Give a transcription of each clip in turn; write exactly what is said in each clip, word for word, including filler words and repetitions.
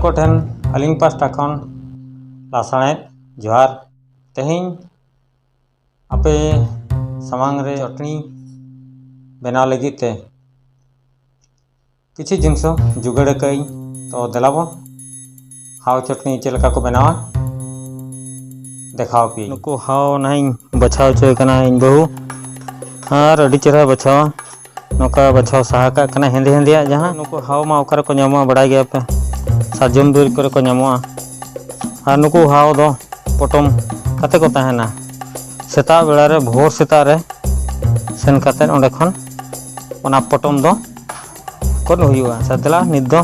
ᱠᱚ ᱴᱷᱮᱱ ᱟᱹᱞᱤᱧ ᱯᱟᱥᱴᱟ ᱠᱷᱚᱱ ᱞᱟᱥᱟᱬᱦᱮᱫ ᱡᱚᱦᱟᱨ᱾ ᱛᱮᱦᱮᱧ ᱟᱯᱮ ᱥᱟᱢᱟᱝ ᱨᱮ ᱪᱚᱴᱱᱤ ᱵᱮᱱᱟᱣ ᱞᱟᱹᱜᱤᱫ ᱛᱮ ᱠᱤᱪᱷᱩ ᱡᱤᱱᱤᱥ ᱡᱚᱜᱟᱲ ᱟᱠᱟᱫᱟᱹᱧ᱾ ᱛᱚ ᱫᱮᱞᱟ ᱵᱚᱱ ᱦᱟᱣ ᱪᱚᱴᱱᱤ ᱪᱮᱫ ᱞᱮᱠᱟ ᱠᱚ ᱵᱮᱱᱟᱣᱟ ᱫᱮᱠᱷᱟᱣ ᱯᱮᱭᱟᱹᱧ᱾ ᱱᱩᱠᱩ ᱦᱟᱣ ᱱᱟᱦᱟᱜ ᱤᱧ ᱵᱟᱪᱷᱟᱣ ᱦᱚᱪᱚᱭᱮ ᱠᱟᱱᱟ ᱤᱧ ᱵᱟᱹᱦᱩ, ᱟᱨ ᱟᱹᱰᱤ ᱪᱮᱦᱨᱟ ᱵᱟᱪᱷᱟᱣᱟ᱾ ᱱᱚᱝᱠᱟ ᱵᱟᱪᱷᱟᱣ ᱥᱟᱦᱟ ᱠᱟᱜ ᱠᱟᱱᱟ ᱦᱮᱸᱫᱮ ᱦᱮᱸᱫᱮᱭᱟᱜ ᱡᱟᱦᱟᱸ᱾ ᱱᱩᱠᱩ ᱦᱟᱣ ᱢᱟ ᱚᱠᱟ ᱨᱮᱠᱚ ᱧᱟᱢᱚᱜᱼᱟ ᱵᱟᱲᱟᱭ ᱜᱮᱭᱟ ᱯᱮ, ᱥᱟᱨᱡᱚᱢ ᱵᱤᱨ ᱠᱚᱨᱮ ᱠᱚ ᱧᱟᱢᱚᱜᱼᱟ᱾ ᱟᱨ ᱱᱩᱠᱩ ᱦᱟᱣ ᱫᱚ ᱯᱚᱴᱚᱢ ᱠᱟᱛᱮ ᱠᱚ ᱛᱟᱦᱮᱱᱟ᱾ ᱥᱮᱛᱟᱜ ᱵᱮᱲᱟ ᱨᱮ, ᱵᱷᱳᱨ ᱥᱮᱛᱟᱜ ᱨᱮ ᱥᱮᱱ ᱠᱟᱛᱮ ᱚᱸᱰᱮ ᱠᱷᱚᱱ ᱚᱱᱟ ᱯᱚᱴᱚᱢ ᱫᱚ ᱜᱚᱫ ᱦᱩᱭᱩᱜᱼᱟ᱾ ᱟᱪᱪᱷᱟ, ᱫᱮᱞᱟ ᱱᱤᱛ ᱫᱚ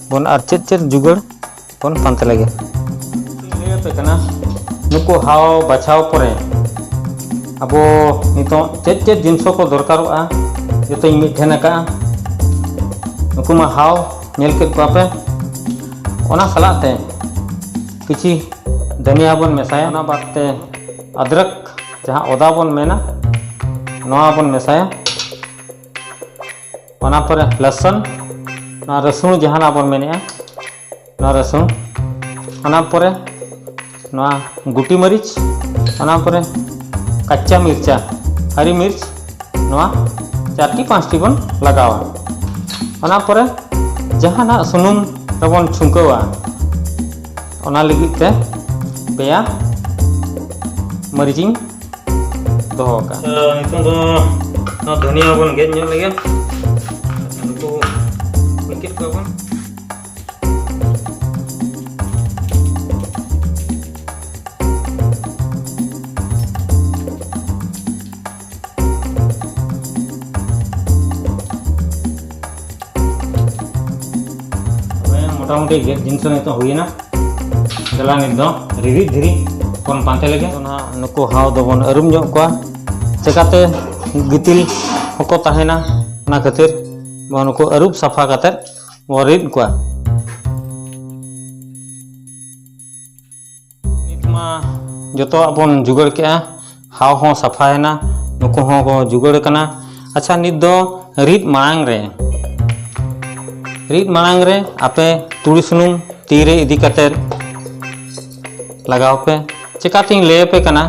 ᱵᱚᱱ ᱟᱨ ᱪᱮᱫ ᱪᱮᱫ ᱡᱩᱜᱟᱹᱲ ᱵᱚᱱ ᱯᱟᱱᱛᱮ ᱞᱮᱜᱮ᱾ ᱞᱟᱹᱭ ᱟᱯᱮ ᱠᱟᱱᱟ, ᱱᱩᱠᱩ ᱦᱟᱣ ᱵᱟᱪᱷᱟᱣ ᱯᱚᱨᱮ ᱟᱵᱚ ᱱᱤᱛᱚᱜ ᱪᱮᱫ ᱪᱮᱫ ᱡᱤᱱᱤᱥ ᱠᱚ ᱫᱚᱨᱠᱟᱨᱚᱜᱼᱟ, ᱡᱚᱛᱚᱧ ᱢᱤᱫ ᱴᱷᱮᱱ ᱟᱠᱟᱫᱼᱟ᱾ ᱱᱩᱠᱩ ᱢᱟ ᱦᱟᱣ ᱧᱮᱞ ᱠᱮᱫ ᱠᱚᱣᱟ ᱯᱮ᱾ ᱚᱱᱟ ᱥᱟᱞᱟᱜ ᱛᱮ ᱠᱤᱪᱷᱤ ᱫᱷᱟᱹᱱᱤᱭᱟ ᱵᱚᱱ ᱢᱮᱥᱟᱭᱟ, ᱚᱱᱟ ᱵᱟᱫ ᱛᱮ ᱟᱫᱨᱚᱠ, ᱡᱟᱦᱟᱸ ᱚᱫᱟ ᱵᱚᱱ ᱢᱮᱱᱟ, ᱱᱚᱣᱟ ᱵᱚᱱ ᱢᱮᱥᱟᱭᱟ᱾ ᱚᱱᱟ ᱯᱚᱨᱮ ᱞᱟᱥᱟᱱ, ᱱᱚᱣᱟ ᱨᱟᱹᱥᱩᱱ ᱡᱟᱦᱟᱱᱟᱜ ᱵᱚᱱ ᱢᱮᱱᱮᱜᱼᱟ, ᱱᱚᱣᱟ ᱨᱟᱹᱥᱩᱱ᱾ ᱚᱱᱟ ᱯᱚᱨᱮ ᱱᱚᱣᱟ ᱜᱩᱴᱤ ᱢᱟᱹᱨᱤᱪ, ᱚᱱᱟ ᱯᱚᱨᱮ ᱠᱟᱪᱪᱟ ᱢᱤᱨᱪᱟ, ᱦᱟᱨᱤ ᱢᱤᱨᱪ, ᱱᱚᱣᱟ ᱪᱟᱨᱴᱤ ᱯᱟᱸᱪᱴᱤ ᱵᱚᱱ ᱞᱟᱜᱟᱣᱟ᱾ ᱚᱱᱟ ᱯᱚᱨᱮ ᱡᱟᱦᱟᱱᱟᱜ ᱥᱩᱱᱩᱢ ᱨᱮᱵᱚᱱ ᱪᱷᱩᱝᱠᱟᱹᱣᱟ, ᱚᱱᱟ ᱞᱟᱹᱜᱤᱫ ᱛᱮ ᱯᱮᱭᱟ ᱢᱟᱹᱨᱤᱪ ᱤᱧ ᱫᱚᱦᱚ ᱟᱠᱟᱫᱼᱟ᱾ ᱟᱪᱪᱷᱟ, ᱱᱤᱛᱚᱝ ᱫᱚ ᱱᱚᱣᱟ ᱫᱷᱩᱱᱤᱭᱟᱹ ᱵᱚᱱ ᱜᱮᱫ ᱧᱚᱜ ᱞᱮᱜᱮ᱾ ᱱᱩᱠᱩ ᱵᱤᱠᱤᱛ ᱠᱚᱣᱟ ᱵᱚᱱ᱾ ᱛᱚᱵᱮ ᱢᱚᱴᱟᱢᱩᱴᱤ ᱜᱮᱫ ᱡᱤᱱᱤᱥ ᱫᱚ ᱱᱤᱛᱚᱜ ᱦᱩᱭᱮᱱᱟ᱾ ᱫᱮᱞᱟ ᱱᱤᱛ ᱫᱚ ᱨᱤᱨᱤᱫ ᱫᱷᱤᱨᱤ ᱵᱚᱱ ᱯᱟᱱᱛᱮ ᱞᱮᱜᱮ᱾ ᱟᱫᱚ ᱱᱟᱦᱟᱜ ᱱᱩᱠᱩ ᱦᱟᱣ ᱫᱚᱵᱚᱱ ᱟᱹᱨᱩᱢ ᱧᱚᱜ ᱠᱚᱣᱟ, ᱪᱮᱠᱟᱛᱮ ᱜᱤᱛᱤᱞ ᱦᱚᱸᱠᱚ ᱛᱟᱦᱮᱱᱟ᱾ ᱚᱱᱟ ᱠᱷᱟᱹᱛᱤᱨ ᱵᱚᱱ ᱱᱩᱠᱩ ᱟᱹᱨᱩᱵ ᱥᱟᱯᱷᱟ ᱠᱟᱛᱮᱫ ᱵᱚᱱ ᱨᱤᱫ ᱠᱚᱣᱟ᱾ ᱱᱤᱛ ᱢᱟ ᱡᱚᱛᱚᱣᱟᱜ ᱵᱚᱱ ᱡᱩᱜᱟᱹᱲ ᱠᱮᱜᱼᱟ, ᱦᱟᱣ ᱦᱚᱸ ᱥᱟᱯᱷᱟᱭᱮᱱᱟ, ᱱᱩᱠᱩ ᱦᱚᱸ ᱠᱚ ᱡᱩᱜᱟᱹᱲ ᱠᱟᱱᱟ᱾ ᱟᱪᱪᱷᱟ, ᱱᱤᱛ ᱫᱚ ᱨᱤᱫ ᱢᱟᱲᱟᱝ ᱨᱮ ᱨᱤᱫ ᱢᱟᱲᱟᱝ ᱨᱮ ᱟᱯᱮ ᱛᱩᱲᱤ ᱥᱩᱱᱩᱢ ᱛᱤ ᱨᱮ ᱤᱫᱤ ᱠᱟᱛᱮ ᱞᱟᱜᱟᱣ ᱯᱮ᱾ ᱪᱮᱠᱟᱛᱤᱧ ᱞᱟᱹᱭ ᱟᱯᱮ ᱠᱟᱱᱟ,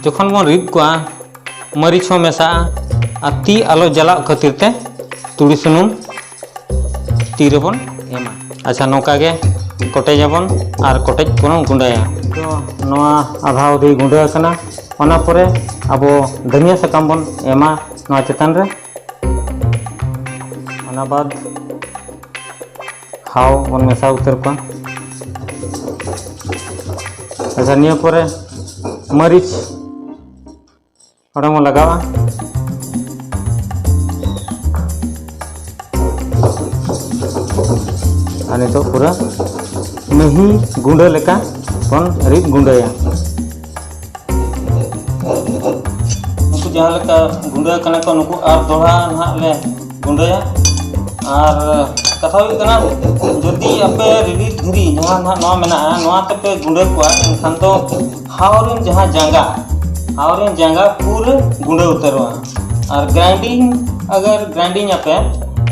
ᱡᱚᱠᱷᱚᱱ ᱵᱚᱱ ᱨᱤᱫ ᱠᱚᱣᱟ, ᱢᱟᱹᱨᱤᱪ ᱦᱚᱸ ᱢᱮᱥᱟᱜᱼᱟ, ᱟᱨ ᱛᱤ ᱟᱞᱚ ᱡᱟᱞᱟᱜ ᱠᱷᱟᱹᱛᱤᱨ ᱛᱮ ᱛᱩᱲᱤ ᱥᱩᱱᱩᱢ ᱛᱤ ᱨᱮᱵᱚᱱ ᱮᱢᱟ᱾ ᱟᱪᱪᱷᱟ, ᱱᱚᱝᱠᱟ ᱜᱮ ᱠᱚᱴᱮᱡᱟᱵᱚᱱ ᱟᱨ ᱠᱚᱴᱮᱡ ᱵᱚᱱ ᱜᱩᱸᱰᱟᱹᱭᱟ᱾ ᱛᱚ, ᱱᱚᱣᱟ ᱟᱫᱷᱟ ᱟᱹᱣᱨᱤ ᱜᱩᱸᱰᱟᱹ ᱟᱠᱟᱱᱟ, ᱚᱱᱟ ᱯᱚᱨᱮ ᱟᱵᱚ ᱫᱷᱟᱹᱱᱤᱭᱟᱹ ᱥᱟᱠᱟᱢ ᱵᱚᱱ ᱮᱢᱟ ᱱᱚᱣᱟ ᱪᱮᱛᱟᱱ ᱨᱮ᱾ ᱚᱱᱟ ᱵᱟᱫ ᱦᱟᱣ ᱵᱚᱱ ᱢᱮᱥᱟ ᱩᱛᱟᱹᱨ ᱠᱚᱣᱟ᱾ ᱟᱪᱪᱷᱟ, ᱱᱤᱭᱟᱹ ᱯᱚᱨᱮ ᱢᱟᱹᱨᱤᱪ ᱚᱸᱰᱮ ᱵᱚᱱ ᱞᱟᱜᱟᱣᱟ᱾ ᱟᱨ ᱱᱤᱛᱚᱜ ᱯᱩᱨᱟᱹ ᱢᱤᱦᱤ ᱜᱩᱸᱰᱟᱹ ᱞᱮᱠᱟ ᱵᱚᱱ ᱨᱤᱫ ᱜᱩᱸᱰᱟᱹᱭᱟ᱾ ᱱᱩᱠᱩ ᱡᱟᱦᱟᱸ ᱞᱮᱠᱟ ᱜᱩᱸᱰᱟᱹ ᱠᱟᱱᱟ ᱠᱚ, ᱱᱩᱠᱩ ᱟᱨ ᱫᱚᱦᱲᱟ ᱱᱟᱦᱟᱜ ᱞᱮ ᱜᱩᱸᱰᱟᱹᱭᱟ᱾ ᱟᱨ ᱠᱟᱛᱷᱟ ᱦᱩᱭᱩᱜ ᱠᱟᱱᱟ, ᱡᱩᱫᱤ ᱟᱯᱮ ᱨᱤᱨᱤᱫ ᱫᱷᱤᱨᱤ ᱡᱟᱦᱟᱸ ᱱᱟᱦᱟᱜ ᱱᱚᱣᱟ ᱢᱮᱱᱟᱜᱼᱟ, ᱱᱚᱣᱟ ᱛᱮᱯᱮ ᱜᱩᱸᱰᱟᱹ ᱠᱚᱣᱟ, ᱮᱱᱠᱷᱟᱱ ᱫᱚ ᱦᱟᱣ ᱨᱮᱱ ᱡᱟᱦᱟᱸ ᱡᱟᱸᱜᱟ, ᱦᱟᱣ ᱨᱮᱱ ᱡᱟᱸᱜᱟ ᱯᱩᱨᱟᱹ ᱜᱩᱸᱰᱟᱹ ᱩᱛᱟᱹᱨᱚᱜᱼᱟ᱾ ᱟᱨ ᱜᱨᱟᱭᱤᱱᱰᱤᱝ, ᱟᱜᱟᱨ ᱜᱨᱟᱭᱤᱱᱰᱤᱝ ᱟᱯᱮ,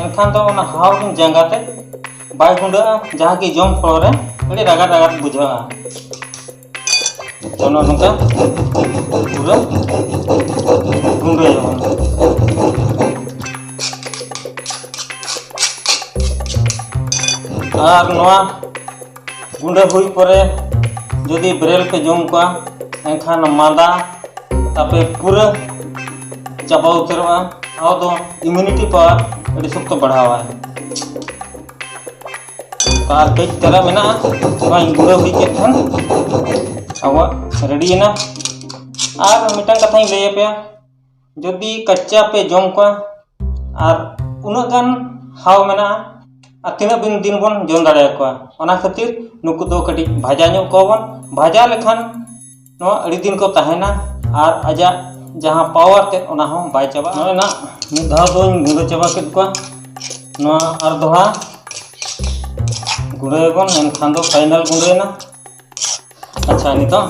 ᱮᱱᱠᱷᱟᱱ ᱫᱚ ᱚᱱᱟ ᱦᱟᱣ ᱨᱮᱱ ᱡᱟᱸᱜᱟ ᱛᱮ ᱵᱟᱭ ᱜᱩᱸᱰᱟᱹᱜᱼᱟ, ᱡᱟᱦᱟᱸ ᱠᱤ ᱡᱚᱢ ᱯᱷᱚᱞ ᱨᱮ ᱟᱹᱰᱤ ᱨᱟᱜᱟᱫ ᱨᱟᱜᱟᱫ ᱵᱩᱡᱷᱟᱹᱜᱼᱟ᱾ ᱚᱱᱮ ᱱᱚᱝᱠᱟ ᱯᱩᱨᱟᱹ ᱜᱩᱸᱰᱟᱹᱭᱟᱵᱚᱱ᱾ ᱟᱨ ᱱᱚᱣᱟ ᱜᱩᱸᱰᱟᱹ ᱦᱩᱭ ᱯᱚᱨᱮ ᱡᱩᱫᱤ ᱵᱮᱨᱮᱞ ᱯᱮ ᱡᱚᱢ ᱠᱚᱣᱟ, ᱮᱱᱠᱷᱟᱱ ᱢᱟᱸᱫᱟ ᱛᱟᱯᱮ ᱯᱩᱨᱟᱹ ᱪᱟᱵᱟ ᱩᱛᱟᱹᱨᱚᱜᱼᱟ᱾ ᱱᱚᱣᱟ ᱫᱚ ᱤᱢᱤᱭᱩᱱᱤᱴᱤ ᱯᱟᱣᱟᱨ ᱟᱹᱰᱤ ᱥᱚᱠᱛᱚ ᱵᱟᱲᱦᱟᱣᱟᱭ᱾ ᱟᱨ ᱠᱟᱹᱡ ᱪᱟᱨᱟ ᱢᱮᱱᱟᱜᱼᱟ, ᱱᱚᱣᱟᱧ ᱜᱩᱸᱰᱟᱹ ᱦᱩᱭ ᱠᱮᱫ ᱠᱷᱟᱱ ᱟᱵᱚᱣᱟᱜ ᱨᱮᱰᱤᱭᱮᱱᱟ᱾ ᱟᱨ ᱢᱤᱫᱴᱟᱝ ᱠᱟᱛᱷᱟᱧ ᱞᱟᱹᱭ ᱟᱯᱮᱭᱟ, ᱡᱩᱫᱤ ᱠᱟᱪᱪᱟ ᱯᱮ ᱡᱚᱢ ᱠᱚᱣᱟ ᱟᱨ ᱩᱱᱟᱹᱜ ᱜᱟᱱ ᱦᱟᱣ ᱢᱮᱱᱟᱜᱼᱟ, ᱟᱨ ᱛᱤᱱᱟᱹᱜ ᱫᱤᱱ, ᱫᱤᱱ ᱵᱚᱱ ᱡᱚᱢ ᱫᱟᱲᱮᱭᱟᱠᱚᱣᱟ? ᱚᱱᱟ ᱠᱷᱟᱹᱛᱤᱨ ᱱᱩᱠᱩ ᱫᱚ ᱠᱟᱹᱴᱤᱡ ᱵᱷᱟᱡᱟ ᱧᱚᱜ ᱠᱚᱣᱟ ᱵᱚᱱ᱾ ᱵᱷᱟᱡᱟ ᱞᱮᱠᱷᱟᱱ ᱱᱚᱣᱟ ᱟᱹᱰᱤ ᱫᱤᱱ ᱠᱚ ᱛᱟᱦᱮᱱᱟ ᱟᱨ ᱟᱡᱟᱜ ᱡᱟᱦᱟᱸ ᱯᱟᱣᱟᱨ ᱛᱮᱫ, ᱚᱱᱟ ᱦᱚᱸ ᱵᱟᱭ ᱪᱟᱵᱟᱜᱼᱟ᱾ ᱱᱚᱜᱼᱚᱭ ᱱᱟᱜ ᱢᱤᱫ ᱫᱷᱟᱣ ᱫᱚᱧ ᱜᱩᱸᱰᱟᱹ ᱪᱟᱵᱟ ᱠᱮᱫ ᱠᱚᱣᱟ᱾ ᱱᱚᱣᱟ ᱟᱨ ᱫᱚᱦᱲᱟ ᱜᱩᱸᱰᱟᱹᱭᱟᱵᱚᱱ, ᱮᱱᱠᱷᱟᱱ ᱫᱚ ᱯᱷᱟᱭᱱᱟᱞ ᱜᱩᱸᱰᱟᱹᱭᱮᱱᱟ᱾ ᱟᱪᱪᱷᱟ, ᱱᱤᱛᱚᱜ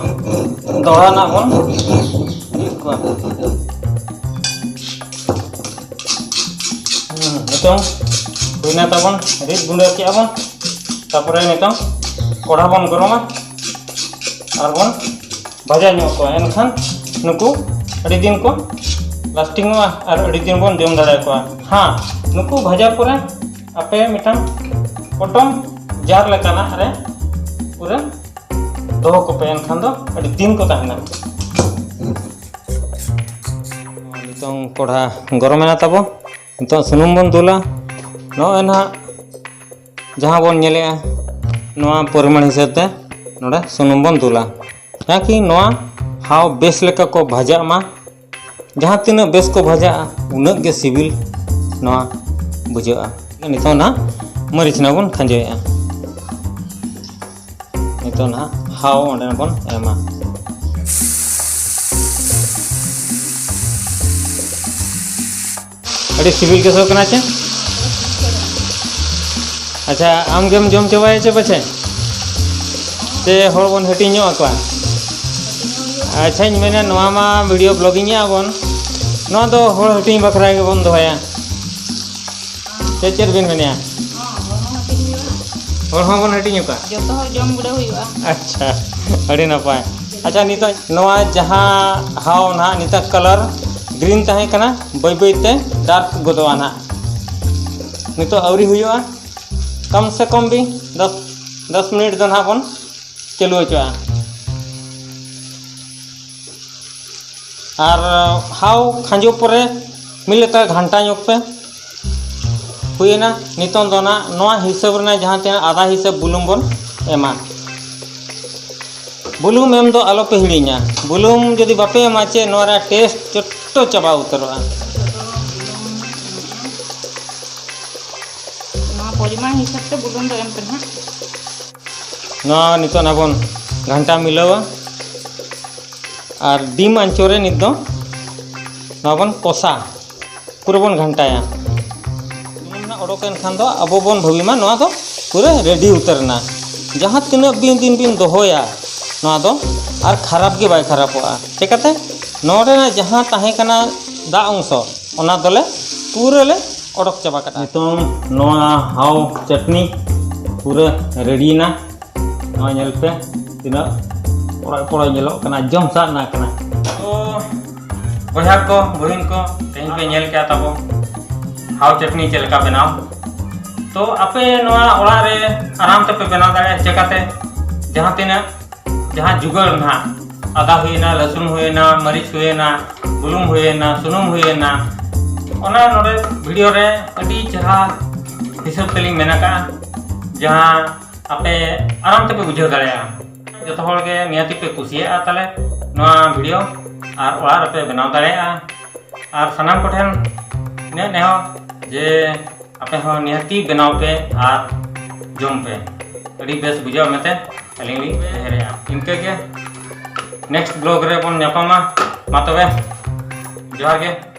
ᱫᱚᱦᱲᱟ ᱱᱟᱜ ᱵᱚᱱ ᱨᱤᱫ ᱠᱚᱣᱟ᱾ ᱦᱩᱸ, ᱱᱤᱛᱚᱝ ᱦᱩᱭᱱᱟ ᱛᱟᱵᱚᱱ, ᱨᱤᱫ ᱜᱩᱸᱰᱟᱹ ᱠᱮᱜᱼᱟ ᱵᱚᱱ᱾ ᱛᱟᱯᱚᱨᱮ ᱱᱤᱛᱚᱝ ᱠᱚᱲᱦᱟ ᱵᱚᱱ ᱜᱚᱨᱚᱢᱟ ᱟᱨ ᱵᱚᱱ ᱵᱷᱟᱡᱟ ᱧᱚᱜ ᱠᱚᱣᱟ᱾ ᱮᱱᱠᱷᱟᱱ ᱱᱩᱠᱩ ᱟᱹᱰᱤ ᱫᱤᱱ ᱠᱚ ᱞᱟᱥᱴᱤᱝᱚᱜᱼᱟ ᱟᱨ ᱟᱹᱰᱤ ᱫᱤᱱ ᱵᱚᱱ ᱡᱚᱢ ᱫᱟᱲᱮᱭᱟᱠᱚᱣᱟ᱾ ᱦᱮᱸ, ᱱᱩᱠᱩ ᱵᱷᱟᱡᱟ ᱯᱚᱨᱮ ᱟᱯᱮ ᱢᱤᱫᱴᱟᱝ ᱯᱚᱴᱚᱢ ᱡᱟᱨ ᱞᱮᱠᱟᱱᱟᱜ ᱨᱮ ᱯᱩᱨᱟᱹ ᱫᱚᱦᱚ ᱠᱚᱯᱮ, ᱮᱱᱠᱷᱟᱱ ᱫᱚ ᱟᱹᱰᱤ ᱫᱤᱱ ᱠᱚ ᱛᱟᱦᱮᱱᱟ᱾ ᱱᱤᱛᱚᱝ ᱠᱚᱲᱦᱟ ᱜᱚᱨᱚᱢ ᱮᱱᱟ ᱛᱟᱵᱚ᱾ ᱱᱤᱛᱚᱜ ᱥᱩᱱᱩᱢ ᱵᱚᱱ ᱫᱩᱞᱟ᱾ ᱱᱚᱜᱼᱚᱭ ᱱᱟᱦᱟᱜ ᱡᱟᱦᱟᱸ ᱵᱚᱱ ᱧᱮᱞᱮᱜᱼᱟ, ᱱᱚᱣᱟ ᱯᱚᱨᱤᱢᱟᱬ ᱦᱤᱥᱟᱹᱵ ᱛᱮ ᱱᱚᱰᱮ ᱥᱩᱱᱩᱢ ᱵᱚᱱ ᱫᱩᱞᱟ, ᱛᱟᱠᱤ ᱱᱚᱣᱟ ᱦᱟᱣ ᱵᱮᱥ ᱞᱮᱠᱟ ᱠᱚ ᱵᱷᱟᱡᱟᱜ ᱢᱟ᱾ ᱡᱟᱦᱟᱸ ᱛᱤᱱᱟᱹᱜ ᱵᱮᱥ ᱠᱚ ᱵᱷᱟᱡᱟᱜᱼᱟ, ᱩᱱᱟᱹᱜ ᱜᱮ ᱥᱤᱵᱤᱞ ᱱᱚᱣᱟ ᱵᱩᱡᱷᱟᱹᱜᱼᱟ᱾ ᱱᱤᱛᱚᱜ ᱱᱟᱦᱟᱜ ᱢᱟᱹᱨᱤᱪ ᱱᱟᱦᱟᱜ ᱵᱚᱱ ᱠᱷᱟᱸᱡᱚᱭᱮᱜᱼᱟ᱾ ᱱᱤᱛᱚᱜ ᱱᱟᱦᱟᱜ ᱦᱟᱣ ᱚᱸᱰᱮ ᱵᱚᱱ ᱮᱢᱟ᱾ ᱟᱹᱰᱤ ᱥᱤᱵᱤᱞ ᱜᱮ ᱥᱚ ᱠᱟᱱᱟ ᱪᱮ? ᱟᱪᱪᱷᱟ, ᱟᱢ ᱜᱮᱢ ᱡᱚᱢ ᱪᱟᱵᱟᱭᱟ ᱪᱮ ᱯᱟᱪᱷᱮ? ᱥᱮ ᱦᱚᱲ ᱵᱚᱱ ᱦᱟᱹᱴᱤᱧ ᱧᱚᱜ ᱟᱠᱚᱣᱟ? ᱟᱪᱪᱷᱟᱧ ᱢᱮᱱᱟ, ᱱᱚᱣᱟ ᱢᱟ video vlogging ᱮᱜᱼᱟ ᱵᱚᱱ, ᱱᱚᱣᱟ ᱫᱚ ᱦᱚᱲ ᱦᱟᱹᱴᱤᱧ ᱵᱟᱠᱷᱨᱟ ᱜᱮᱵᱚᱱ ᱫᱚᱦᱚᱭᱟ᱾ ᱪᱮᱫ ᱪᱮᱫ ᱵᱤᱱ ᱢᱮᱱᱮᱜᱼᱟ? ᱦᱚᱸ, ᱦᱚᱲ ᱦᱚᱸ ᱦᱟᱹᱴᱤᱧ ᱦᱩᱭᱩᱜᱼᱟ᱾ ᱦᱚᱲ ᱦᱚᱸᱵᱚᱱ ᱦᱟᱹᱴᱤᱧ ᱟᱠᱚᱣᱟ? ᱡᱚᱛᱚ ᱦᱚᱲ ᱡᱚᱢ ᱵᱤᱰᱟᱹᱣ ᱦᱩᱭᱩᱜᱼᱟ᱾ ᱟᱪᱪᱷᱟ, ᱟᱹᱰᱤ ᱱᱟᱯᱟᱭ᱾ ᱟᱪᱪᱷᱟ, ᱱᱤᱛᱚᱜ ᱱᱚᱣᱟ ᱡᱟᱦᱟᱸ ᱦᱟᱣ ᱱᱟᱦᱟᱜ ᱱᱤᱛᱚᱜ colour green ᱛᱟᱦᱮᱸ ᱠᱟᱱᱟ, ᱵᱟᱹᱭ ᱵᱟᱹᱭ ᱛᱮ dark ᱜᱚᱫᱚᱜᱼᱟ ᱱᱟᱦᱟᱜ᱾ ᱱᱤᱛᱚᱜ ᱟᱹᱣᱨᱤ ᱦᱩᱭᱩᱜᱼᱟ, ᱠᱚᱢ ᱥᱮ ᱠᱚᱢ ᱵᱤ ᱫᱚᱥ, ᱫᱚᱥ ᱢᱤᱱᱤᱴ ᱫᱚ ᱱᱟᱦᱟᱜ ᱵᱚᱱ ᱪᱟᱹᱞᱩ ᱦᱚᱪᱚᱜᱼᱟ᱾ ᱟᱨ ᱦᱟᱣ ᱠᱷᱟᱸᱡᱚ ᱯᱚᱨᱮ ᱢᱤᱫ ᱞᱮᱠᱟ ᱜᱷᱟᱱᱴᱟ ᱧᱚᱜ ᱯᱮ᱾ ᱦᱩᱭᱮᱱᱟ᱾ ᱱᱤᱛᱚᱝ ᱫᱚ ᱱᱟᱜ ᱱᱚᱣᱟ ᱦᱤᱥᱟᱹᱵ ᱨᱮᱱᱟᱜ ᱡᱟᱦᱟᱸ ᱛᱤᱱᱟᱹᱜ ᱟᱫᱟ ᱦᱤᱥᱟᱹᱵ ᱵᱩᱞᱩᱝ ᱵᱚᱱ ᱮᱢᱟ᱾ ᱵᱩᱞᱩᱝ ᱮᱢ ᱫᱚ ᱟᱞᱚᱯᱮ ᱦᱤᱲᱤᱧᱟ᱾ ᱵᱩᱞᱩᱝ ᱡᱩᱫᱤ ᱵᱟᱯᱮ ᱮᱢᱟ, ᱪᱮᱫ ᱱᱚᱣᱟ ᱨᱮᱭᱟᱜ taste ᱡᱚᱛᱚ ᱪᱟᱵᱟ ᱩᱛᱟᱹᱨᱚᱜᱼᱟ᱾ ᱱᱚᱣᱟ ᱯᱚᱨᱤᱢᱟᱱ ᱦᱤᱥᱟᱹᱵ ᱛᱮ ᱵᱩᱞᱩᱝ ᱫᱚ ᱮᱢ ᱯᱮ ᱱᱟᱦᱟᱜ᱾ ᱱᱚᱣᱟ ᱱᱤᱛᱚᱜ ᱱᱟᱜ ᱵᱚᱱ ᱜᱷᱟᱱᱴᱟ ᱢᱤᱞᱟᱹᱣᱟ ᱟᱨ ᱰᱤᱢ ᱟᱸᱪᱚ ᱨᱮ ᱱᱤᱛ ᱫᱚ ᱱᱚᱣᱟ ᱵᱚᱱ ᱠᱚᱥᱟ, ᱯᱩᱨᱟᱹ ᱵᱚᱱ ᱜᱷᱟᱱᱴᱟᱭᱟ᱾ ᱚᱱᱟ ᱚᱰᱚᱠ ᱮᱱ ᱠᱷᱟᱱ ᱫᱚ ᱟᱵᱚ ᱵᱚᱱ ᱵᱷᱟᱹᱵᱤ ᱢᱟ ᱱᱚᱣᱟ ᱫᱚ ᱯᱩᱨᱟᱹ ready ᱩᱛᱟᱹᱨ ᱮᱱᱟ᱾ ᱡᱟᱦᱟᱸ ᱛᱤᱱᱟᱹᱜ ᱵᱤᱱ ᱫᱤᱱ ᱵᱤᱱ ᱫᱚᱦᱚᱭᱟ ᱱᱚᱣᱟ ᱫᱚ ᱟᱨ ᱠᱷᱟᱨᱟᱯ ᱜᱮ ᱵᱟᱭ ᱠᱷᱟᱨᱟᱯᱚᱜᱼᱟ᱾ ᱪᱮᱠᱟᱛᱮ? ᱱᱚᱰᱮᱱᱟᱜ ᱡᱟᱦᱟᱸ ᱛᱟᱦᱮᱸ ᱠᱟᱱᱟ ᱫᱟᱜ ᱚᱝᱥᱚ, ᱚᱱᱟ ᱫᱚᱞᱮ ᱯᱩᱨᱟᱹ ᱞᱮ ᱚᱰᱚᱠ ᱪᱟᱵᱟ ᱠᱟᱫᱟ᱾ ᱱᱤᱛᱚᱝ ᱱᱚᱣᱟ ᱦᱟᱣ ᱪᱟᱴᱱᱤ ᱯᱩᱨᱟᱹ ᱨᱮᱰᱤᱭᱮᱱᱟ᱾ ᱱᱚᱣᱟ ᱧᱮᱞ ᱯᱮ, ᱛᱤᱱᱟᱹᱜ ᱯᱚᱲᱚᱡ ᱯᱚᱲᱚᱡ ᱧᱮᱞᱚᱜ ᱠᱟᱱᱟ, ᱡᱚᱢ ᱥᱟᱱᱟ ᱠᱟᱱᱟ᱾ ᱛᱚ ᱵᱚᱭᱦᱟ ᱠᱚ, ᱵᱩᱦᱤᱱ ᱠᱚ, ᱛᱮᱦᱮᱧ ᱯᱮ ᱧᱮᱞ ᱠᱮᱜᱼᱟ ᱛᱟᱵᱚ ᱦᱟᱣ ᱪᱟᱴᱱᱤ ᱪᱮᱫ ᱞᱮᱠᱟ ᱵᱮᱱᱟᱣ᱾ ᱛᱚ ᱟᱯᱮ ᱱᱚᱣᱟ ᱚᱲᱟᱜ ᱨᱮ ᱟᱨᱟᱢ ᱛᱮᱯᱮ ᱵᱮᱱᱟᱣ ᱫᱟᱲᱮᱭᱟᱜᱼᱟ᱾ ᱪᱮᱠᱟᱛᱮ? ᱡᱟᱦᱟᱸ ᱛᱤᱱᱟᱹᱜ, ᱡᱟᱦᱟᱸ ᱡᱩᱜᱟᱹᱲ ᱱᱟᱦᱟᱜ, ᱟᱫᱟ ᱦᱩᱭᱮᱱᱟ, ᱨᱟᱹᱥᱩᱱ ᱦᱩᱭᱮᱱᱟ, ᱢᱟᱹᱨᱤᱪ ᱦᱩᱭᱮᱱᱟ, ᱵᱩᱞᱩᱝ ᱦᱩᱭᱮᱱᱟ, ᱥᱩᱱᱩᱢ ᱦᱩᱭᱮᱱᱟ, ᱚᱱᱟ ᱱᱚᱰᱮ ᱵᱷᱤᱰᱤᱭᱳ ᱨᱮ ᱟᱹᱰᱤ ᱪᱮᱦᱨᱟ ᱦᱤᱥᱟᱹᱵ ᱛᱮᱞᱤᱧ ᱢᱮᱱ ᱟᱠᱟᱫᱼᱟ, ᱡᱟᱦᱟᱸ ᱟᱯᱮ ᱟᱨᱟᱢ ᱛᱮᱯᱮ ᱵᱩᱡᱷᱟᱹᱣ ᱫᱟᱲᱮᱭᱟᱜᱼᱟ᱾ ᱡᱚᱛᱚ ᱦᱚᱲ ᱜᱮ ᱱᱤᱦᱟᱹᱛᱤ ᱯᱮ ᱠᱩᱥᱤᱭᱟᱜᱼᱟ ᱛᱟᱞᱮ ᱱᱚᱣᱟ ᱵᱷᱤᱰᱤᱭᱳ, ᱟᱨ ᱚᱲᱟᱜ ᱨᱮᱯᱮ ᱵᱮᱱᱟᱣ ᱫᱟᱲᱮᱭᱟᱜᱼᱟ᱾ ᱟᱨ ᱥᱟᱱᱟᱢ ᱠᱚᱴᱷᱮᱱ ᱤᱱᱟᱹᱜ ᱱᱮᱦᱚᱨ ᱡᱮ ᱟᱯᱮ ᱦᱚᱸ ᱱᱤᱦᱟᱹᱛᱤ ᱵᱮᱱᱟᱣ ᱯᱮ ᱟᱨ ᱡᱚᱢ ᱯᱮ, ᱟᱹᱰᱤ ᱵᱮᱥ ᱵᱩᱡᱷᱟᱹᱜᱼᱟ ᱢᱮᱱᱛᱮ ᱟᱹᱞᱤᱧ ᱞᱤᱧ ᱩᱭᱦᱟᱹᱨᱮᱜᱼᱟ᱾ ᱤᱱᱠᱟᱹ ᱜᱮ next vlog ᱨᱮᱵᱚᱱ ᱧᱟᱯᱟᱢᱟ᱾ ᱢᱟ ᱛᱚᱵᱮ, ᱡᱚᱦᱟᱨ ᱜᱮ᱾